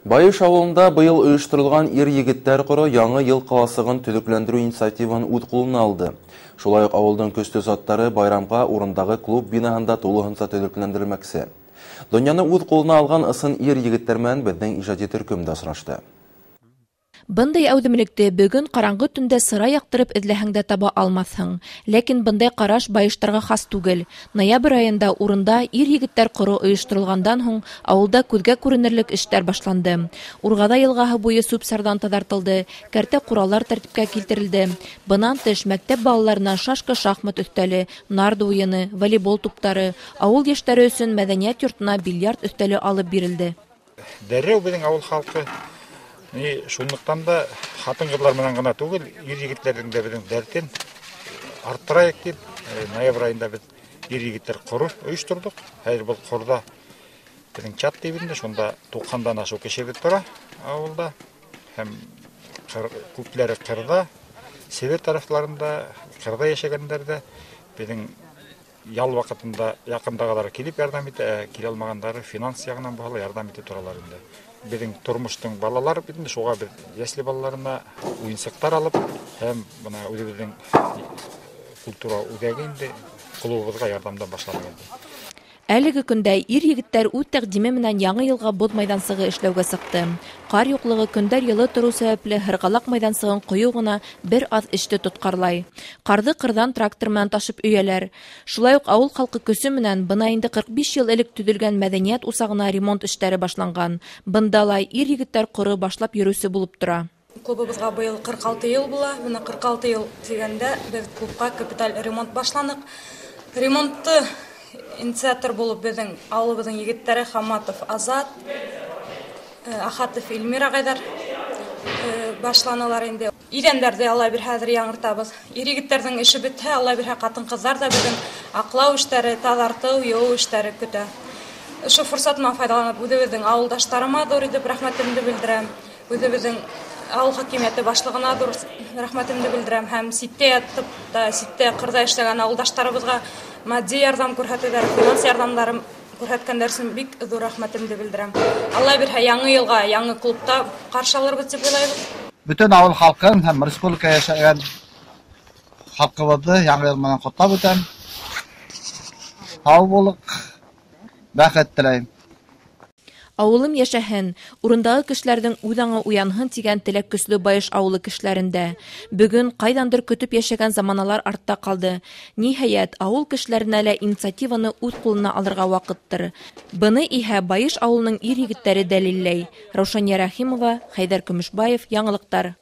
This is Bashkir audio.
Байыш ауылында быйыл ойошторолған ир-егеттәр ҡоро яңы йыл ҡаласығын төҙөкләндереү инициативаһын үҙ ҡулына алды. Шулай уҡ ауылдың көслө заттары байрамға урындағы клуб бинаһында тулыһынса төҙөкләндерелмәксе. Донъяны үҙ ҡулына алған ысын ир-егеттәр менән беҙҙең ижади төркөм дә осрашты. Бындай әүҙемлекте бөгөн ҡараңғы төндә сыра яҡтырып эҙләһәң дә таба алмаҫһың. Ләкин бындай ҡараш байыштарға хас түгел. Ноябрь айында урында ир-егеттәр ҡоро ойошторолғандан һуң ауылда күҙгә күренерлек эштәр башланды. Урғаҙа йылғаһы буйы сүп-сарҙан таҙартылды, кәртә ҡуралар тәртипкә килтерелде. Бынан тыш мәктәп балаларына шашка-шахмат өҫтәле, нарды уйыны, волейбол туптары, ауыл йәштәре өсөн мәҙәниәт йортона бильярд өҫтәле алып бирелде. Дәррәү беҙҙең ауыл халҡы. Шунлыҡтан да ҡатын-ҡыҙҙар менән генә түгел, ир-егеттәрҙең дә беҙҙең дәртен арттырайыҡ тип, ноябрь айында беҙ ир-егеттәр ҡоро ойошторҙоҡ. Хәҙер был ҡорҙа беҙҙең чат тип инде, шунда 90-дан ашыу кешебеҙ тора ауылда. Һәм күпләре ҡырҙа, Себер тарафларында, ҡырҙа йәшәгәндәр ҙә беҙҙең ял ваҡытында яҡындағылары килеп ярҙам итә, килә алмағандары финанс яғынан булһа ла ярҙам итеп торалар инде. Беҙҙең тормоштоң балалар бит инде, шуға беҙ йәшле балаларына уйынсыҡтар алып һәм бына үҙебеҙҙең культура үҙәге инде клубыбыҙға ярҙамдан башланыҡ инде. Әлеге көндә ир-егеттәр үҙ тәҡдиме менән яңы йылға боҙ майҙансығы эшләүгә сыҡты. Ҡар юҡлығы, көндәр йылы тороу сәбәпле һырғалаҡ майҙансығын ҡойоу ғына бер аҙ эште тотҡарлай. Ҡарҙы ҡырҙан трактор менән ташып өйәләр. Шулай уҡ ауыл халҡы көсө менән бына инде 45 йыл элек төҙөлгән мәҙәниәт усағына ремонт эштәре башланған. Бында ла ир-егеттәр ҡоро башлап йөрөүсе булып тора. Клубыбыҙға быйыл 46 йыл була. Бына 46 йыл тигәндә беҙ клубҡа капиталь ремонт башланыҡ. Ремонтты инициатор булып беҙҙең ауылыбыҙҙың егеттәре Хаматов Азат, Ахатов Эльмир ағайҙар башланылар инде. Иҙәндәрҙе Алла бирһә хәҙер яңыртабыҙ. Ир-егеттәрҙең эше бөтһә, Алла бирһә ҡатын-ҡыҙҙар ҙа беҙҙең аҡлау эштәре, таҙартыу, йыуыу эштәре көтә. Ошо форсатынан файҙаланып үҙебеҙҙең ауылдаштарыма ҙур итеп рәхмәтемде белдерәм. Үҙебеҙҙең ауыл хакимиәте башлығына ҙур рәхмәтемде белдерәм һәм ситтә ятып та, ситтә ҡырҙа эшләгән ауылдаштарыбыҙға матди ярҙам күрһәтеүҙәре, финанс ярҙамдары күрһәткәндәр өсөн бик ҙур рәхмәтемде белдерәм. Алла бирһә, яңы йылға, яңы клубта ҡаршы алырбыҙ тип уйлайбыҙ. Бөтөн ауыл халҡын һәм республика йәшәгән халҡыбыҙҙы яңы йыл менән ҡотлап үтәм. Һау булыҡ, бәхет теләйем. Ауылым йәшәһен, урындағы кешеләрҙең үҙ аңы уянһын тигән теләк көслө Байыш ауылы кешеләрендә. Бөгөн ҡайҙандыр көтөп йәшәгән заманалар артта ҡалды. Ниһайәт, ауыл кешеләренә лә инициативаны үҙ ҡулына алырға ваҡыттыр. Быны иһә Байыш ауылының ир-егеттәре дәлилләй. Раушания Рәхимова, Хәйҙәр Көмөшбаев, Яңылыҡтар.